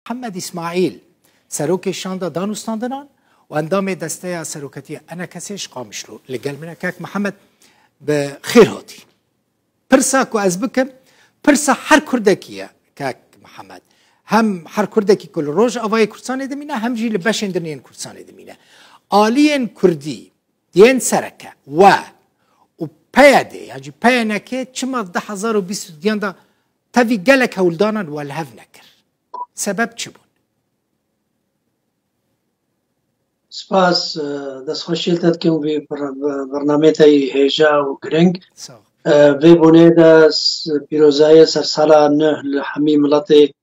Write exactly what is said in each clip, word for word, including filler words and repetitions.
Mihemed Îsmaîl, serokê şanda danûstandinan û endamê desteya seroketiya ENKSê ji Qamişlo. Li gel min e kak Mihemed, bi xêr hatî. Pirsa ku ez bikim, pirsa her Kurdekî ye kak Mihemed. Hem her Kurdekî ku li Rojavayê Kurdistanê dimîne, hem jî li beşên din yên Kurdistanê dimîne. Aliyên Kurdî yên sereke we û P Y D yan jî P Y N K çima di du hezar û bîst û duyan de tevî gelek hewldanan we li hev nekir? Sebeb çi bûn? Spas, e, destxweşî li te dikim vî bir-, bi-, bernameyê te yî hêja û giring. Sağ ol. E, vê bonê de s-, pîrozayê sersala nuh li hemî miletê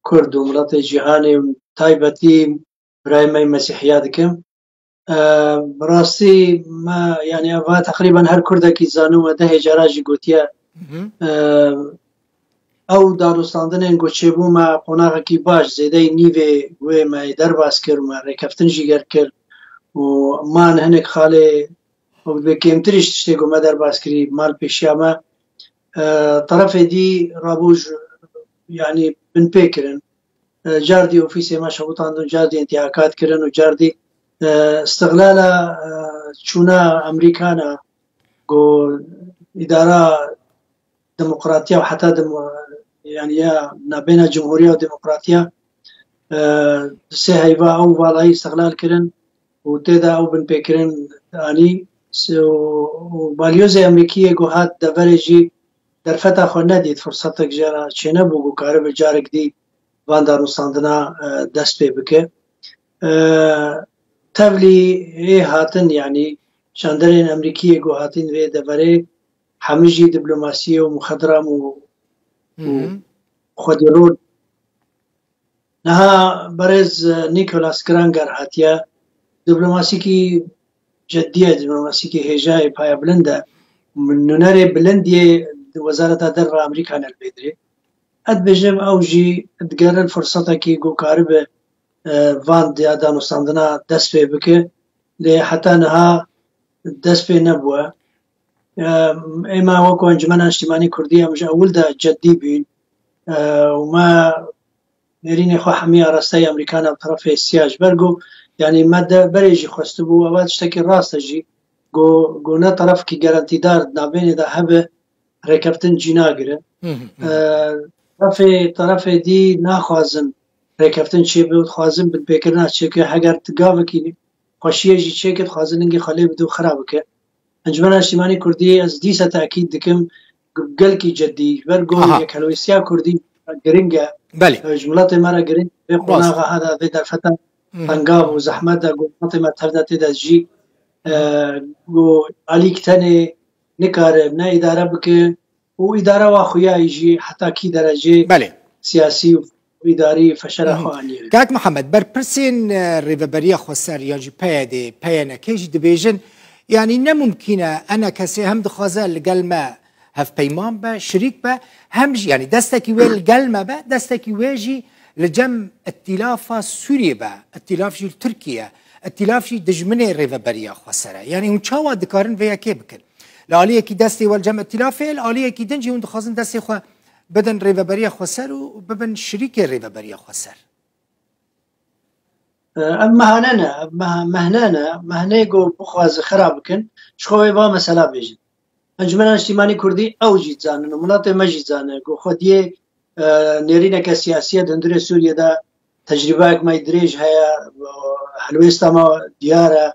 Kurd û miletê cîhanê û taybetî birayê me yê Mesîhiya dikim. E, bi rastî me, yanî eva teqrîben her Kurdekî zanû me dehê cara jî gotiye. Hı hı. E, ew danûstandinên ku çêbû me qonaxekî baş, zêdeyî nîvê wê me yê derbas kir û me rêkeftin jî ger kir û man hinek xalê û bi kêmtirî ji tiştê ku me derbas kirî mal pêşiya me. E, terefê dî rabû ji, yanî binpê kirin. E, car dî ofîsê me şewitandin, car dî întîhakat kirin û car dî, e, istiqlala, e, çûna Amerîkana ku îdara demokratiya û heta demo-, yanî ya nabêna cumhuriya û demokratiya, e, sê heyva ew valayî istiqlal kirin û tê de ew binpêkirin anî. S-, û, û balyozê Amerîkiyê ku hat deverê jî derfeta xwe nedît, firsetek jê re çênebû ku karibe carek dî van danûstandina, e, dest pê bike. E, tevlî ê hatin, yanî şanderên Amerîkiyê ku hatin vê deverê, hemî jî diplomasiyê û muxedram û, û Hı hı. xwedî rol. Niha berêz, e, Nicholas Granger hatiye, diplomasîkî ceddiye, diplomasîkî hêjayê payebilind e. Nûnerê bilind yê Wezareta Derve Amerîka ne li vê dirê. Ez dibêjim ew jî digerin firsetekî ku karibe, e, van diya danûstandina dest pê bike. Lê heta niha dest pê nebûye. E, ê me wekî Encûmena Niştîmanî Kurdî em ji ewil de ceddî bûn. E, û me nêrînê xwe hemî arasteyî Amerîkana bi terefê siya ji ber ku, yanî me de berê jî xwestibû, ev tiştekî rast e jî, ku, ku ne terefkî gerentîdar di navbênê de hebe, rêkeftin cî nagire. Hı hı, hı. E, terefê, terefê dî naxwazin rêkeftin çêbe û dixwazin binpêkirina çêke. Heger tu gavekî xweşiyê jî çêke, dixwazin lingê xwe lê bide û xira bike. Encûmena Niştîmanî Kurdî, ez dîsa tekîd dikim, gelkî cedî, ji ber ku Aha. yekhelwêstiya Kurdî giring e. Belê. E, ji miletê me re giring, vê Rast. qonaxa hada, vê derfeta Hı hı. tengav û zehmet de ku miletê me tev de tê de jî, e, ku alîk tenê nikare ne îdare bike û îdare wa xuya jî heta kî derecê Belê. siyasî û îdarî feşera Hı hı. xwe aniye. Kak Mihemed, berpirsên, e, Rêveberiya Xweser yan jî P Y D, P Y N K jî dibêjin, yanî ne mumkîn e, ENKSê hem dixwaze li gel me hevpeyman be, şirîk be, hem jî, yanî destekî wê li gel me be, destekî wê jî li cem îtîlafa Sûriyê be, îtîlaf jî li Tirkiye, îtîlaf jî dijminê Rêveberiya Xweser e. Yanî hûn çawa dikarin vê yekê bikin? Li aliyekî destê we li cem îtîlafê, li aliyekî din jî hûn dixwazin destê xwe bidin Rêveberiya Xweser û bibin şirîkê Rêveberiya Xweser. Ev mehane ne, ev meh-, mehne ne, mehneyê ku bixwaze xira bikin, ji xwe wê va mesela bêjin. Encûmena Niştîmanî Kurdî ew jî dizanin û miletê me jî dizane ku xwediyê, e, nêrîneke siyasî ye di hundirê Sûriyê de, tecrîbeyek me yî dirêj heye, e, helwêsta me diyar e,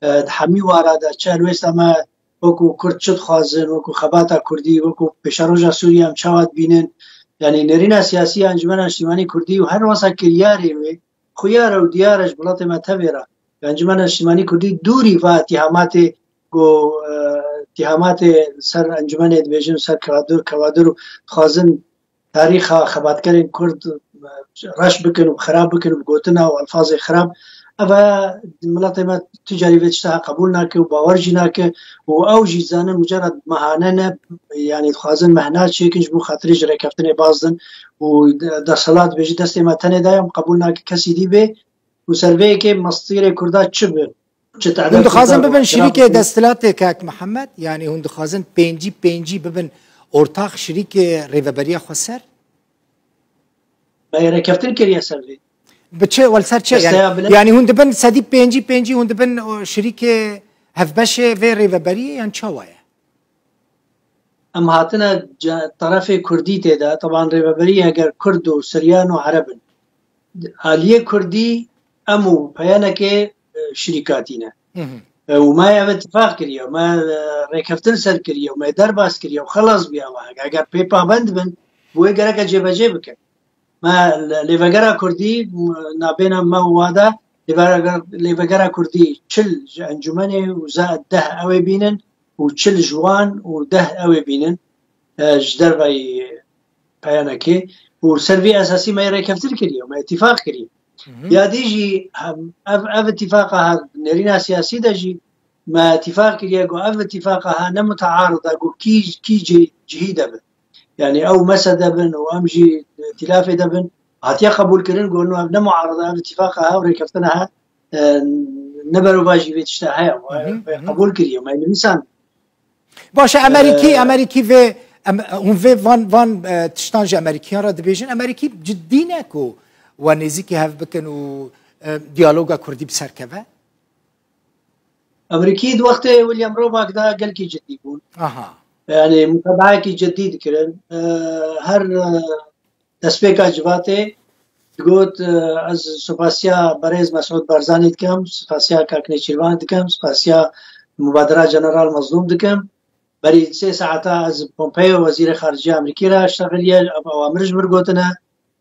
e, di hemî wara de, çi helwêsta me wekû Kurd çi dixwazin, wekû xebata Kurdî, wekû pêşeroja Sûriye em çawa dibînin. Yanî nêrîna siyasî ya Encûmena Niştîmanî Kurdî û her wesa kiryarê wê xuyar e û diyar e ji miletê me tevê re. Encûmena Niştîmanî Kurdî dûrî va îtîhamatê ku, e, îtîhamatê ser encûmenê dibêjin, ser kadir, kewadir û dixwazin tarîxa xebatkerên Kurd, e, reş bikin û xirab bikin û bi gotina û elfazê xirab. Ev e, miletê me tu carî vê tişta qebûl nake û bawer jî nake û ew jî zanin mucerred mehane ne, yanî dixwazin mehna çêkin ji bo xatirê ji rêkeftinê bazdin û de-, desthilat bêjî destê me tenê de ye, em qebûl nake kesî dî bê û ser vê yekê mestîrê Kurda çi bi? Çi Hûn tehdê dixwazin Kurda bibin şirîkê desthilatê kak Mihemed? Yanî hûn dixwazin pêncî pêncî bibin ortax şirîkê Rêveberiya Xweser? Me rêkeftin kiriye ser vê. Bi çi, wel ser çi? Desteya Yani, bile- yani hûn dibin sedî pêncî pêncî, hûn dibin o şirîkê hevbeşê vê rêveberiyê, yan çawa ye? Em hatine ce-, terefê Kurdî tê de, teban rêveberî heger Kurd û Siryan û Ereb in. Aliyê Kurdî em û peyanekê, e, şirîkatî ne. Hı hı. E, û me ev îtifaq kiriye, me, e, rêkeftin ser kiriye, me derbas kiriye û xelas bûye ava. Heger pê pabend bin, bi wê gereke cêbecê bikin. Me li-, lêvegera Kurdî, m-, nabêna me û wa de, lêvegera, lêvegera Kurdî çil ji encûmenê û zêde deh ew ê bînin û çil ji wan û deh ew ê bînin, e, ji derveyî peyanekê û ser vî esasî me yê rêkeftin kiriye, me îtifaq kiriye. Hı hı. Ya dî jî hem ev, ev îtifaqa ha nêrîna siyasî de jî me îtifaq kiriye ku ev îtifaqa ha ne mutearid e ku kî, kî cî-, cihî de bin. Yani ew mese de bin û em jî îtilafê de bin, hatiye qebûl kirin ku no ev ne muarada, ev îtifaqa he û rêkeftina he, e, ne berovajî vê tişta heye. Hı hı, Wê hı. qebûl kiriye, me nivîsan. Baş e, Emerîkî, Ee, Emerîkî vê, em, hûn vê van, van, e, tiştan ji Emerîkiyan re dibêjin. Emerîkî cidî ne ku we nêzîkî hev bikin û, e, diyaloga Kurdî bi ser keve? Emerîkî di wextê William Robak de gelkî cidî bûn. Aha. Yani mutebaekî cidî dikirin. Ee, her, e, destpêka civatê digot, e, ez spasiya berêz Mesûd Barzanî dikim, spasiya Kak Nêçîrvan dikim, spasiya Mubadera General Mazlûm dikim. Berî sê saeta ez Pompeo, wezîrê xariciya Amerîkî re ştexiliye, ev awamir ji min gotine.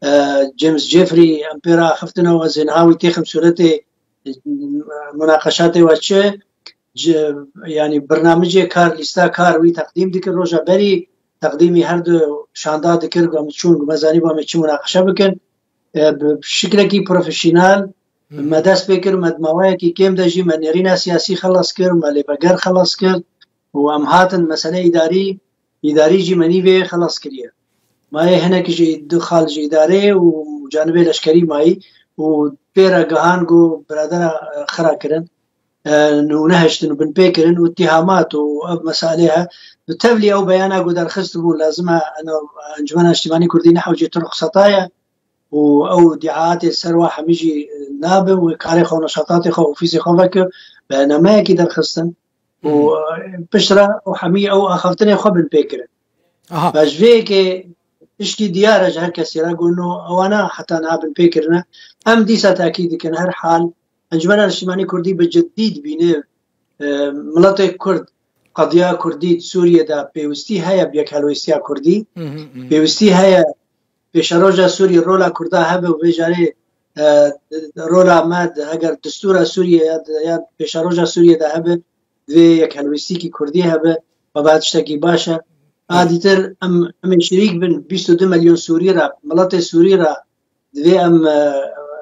E, James Jeffrey em pê re axiftine û ez ê niha wî têxim sûretê, e, munaqeşatê we çi, ci-, yani birnamicê kar, lîsta kar wî teqdîm dikir. Roja berî teqdîmî her du şanda dikir, ku em çûn, ku me zanîbû em ê çi munaqeşe bikin. E, bi şiklekî profesyonel Hı hı. me dest pê kir, me di maweyekî kêm de jî me nêrîna siyasî xelas kir, me lêveger xelas kir û em hatin mesele îdarî, îdarî jî me nîvê xelas kiriye. Mayê hinek jî du xal ji îdarê û canibê leşkerî mayî û pê re gihan ku biradera, e, xira kirin, e, û nehiştin û binpê kirin û îtîhamat û ev meselê he. Bi tevlî ew beyana ku derxistibûn, lazim e, eno, Encûmena Niştimanî Kurdî nehewcê tu ruxseta ye û ew îdiaatê ser wa hemî jî, e, nabin, wê karê xwe, neşatatê xwe, ofîsê xwe veke, beyannameyekî derxistin û, Hı hı. e, piştre û hemî ew axaftinê xwe binpê kirin. Aha. Ve ji vê yekê tiştî diyar e ji her kesê re, ku no ewana heta niha binpê kirine. Em dîsa takîd dikin, her hal Encûmena Niştimanî Kurdî bi ciddî dibîne, e, miletê Kurd, qediya Kurdî di Sûriyê de pêwistî heye bi yekhelwêstiya Kurdî. Hı hı, hı hı. Pêwistî heye pêşeroja Sûriyê, rola Kurda hebe û vê carê, e, rola me di, heger distûra Sûriyê ya, ya pêşeroja Sûriyê de hebe, divê yekhelwêstîkî Kurdî hebe, me ba tiştekî baş e. A Hı. dîtir em, em ê şirîk bin bîst û du milyon Sûrî re, miletê Sûrî re divê em, e,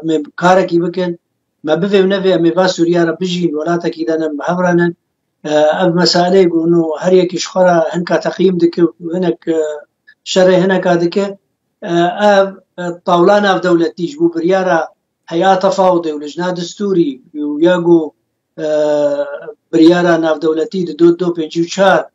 em ê karekî bikin. Me bivê û nevê em ê va Sûriya re bijîn, welatekî de ne, bi hev re ne. E, ev meseleyê ku no her yekî ji xwe re hinka teqyîm dike û hinek, e, şerê hineka dike. E, ev, e, tawla navdewletî ji bo biryara Heyata Fawdê û Lijna Distûrî û ya ku, e, biryara navdewletî di dot do pêncî û çar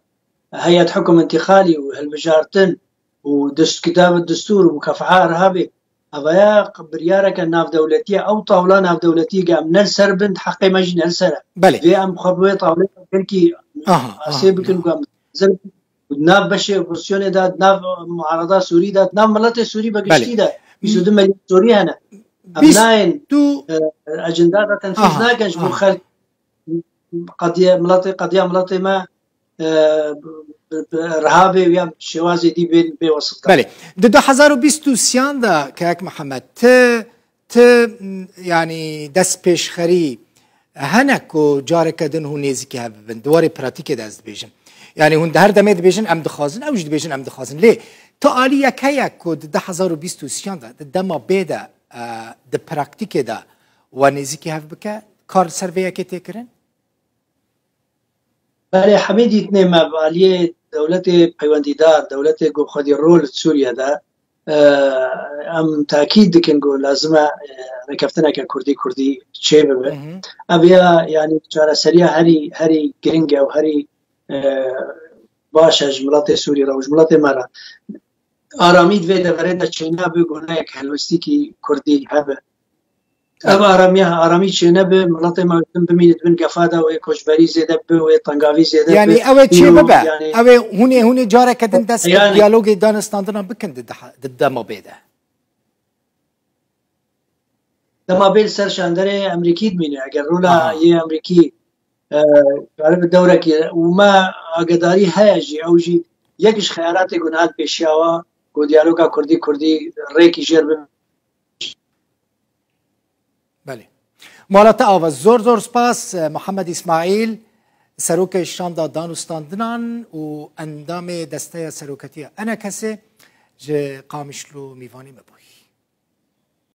heyet hukum întîqalî û hilbijartin û dist-, kitab distûr û mukafeha irhabê, evaya biryareke navdewletî ye. Ew tawla navdewletî ge em ne li ser bin, heqê me jî ne li ser e. Belê. Vê em xwe bi wê tawlê belkî Aha, aha, asê bikin aha. ku em hazir bin. Di nav beşê opozisyonê de, di nav muarada Sûrî de, di nav miletê Sûrî be Belê. giştî de, bîst û du milyon Sûrî hene. Em Bîst nayên, û e, ecenda de tenfîz Aha, nakin ji bo aha. xelk qediye miletê, qediya miletê me, e, bi, bi, bi reha bê û ya şêwazê dî bê, bê wesif de. Belê. Di du hezar û bîst û sêyan de, Kek Mihemed, ti, ti, m, yanî destpêşxerî hene ku careke din hûn nêzîkî hev bibin? Di warê pratîkê de ez dibêjim. Yanî hûn di her demê dibêjin, em dixwazin, ew jî dibêjin, em dixwazin. Lê tu alî yek heye ku di du hezar û bîst û sêyan de, di dema bê de, e, di praktîkê de we nêzîkî hev bike? Kar li ser vê yekê tê kirin? Belê, hemî dîtinê me bi aliyê dewletê peywendîdar, dewletê ku xwedî rol li Sûriye de, e, em takîd dikin ku lazim e, e, rêkeftineke Kurdî Kurdî çêbibe. Hı hı. Ev ya, yanî çareseriya herî, herî giring e û herî, e, baş e ji miletê Sûrî re û ji miletê me re. aramî di vê deverê de çênebe, goneyek helwestîkî kurdî hebe. Ev aramiya, aramî çênebe, miletê me din bimîne di bin gefa de, wê koçberî zêde bibe, wê tengavî zêde bibe. Yanî ew ê çê Yo, bibe. yanî- Ew ê hûn ê, hûn ê careke din dest Yanî- diyalogê danûstandina bikin di, di, di dema bê de. Dema bê li ser şanderê Emrîkî dimîne. Eger rola Aha. yê Emrîkî, e, karibe dewrekî û me agedarî heye jî, ew jî yek ji xeyalatê ku niha di pêşiya wa ku diyaloga Kurdî Kurdî rêkî jêr bibe. Belê. Mala te ava. Zor zor spas, e, Mihemed Îsmaîl, serokê şanda danûstandinan û endamê desteya seroketiya ENKSê ji Qamişlo mîvanê me bû.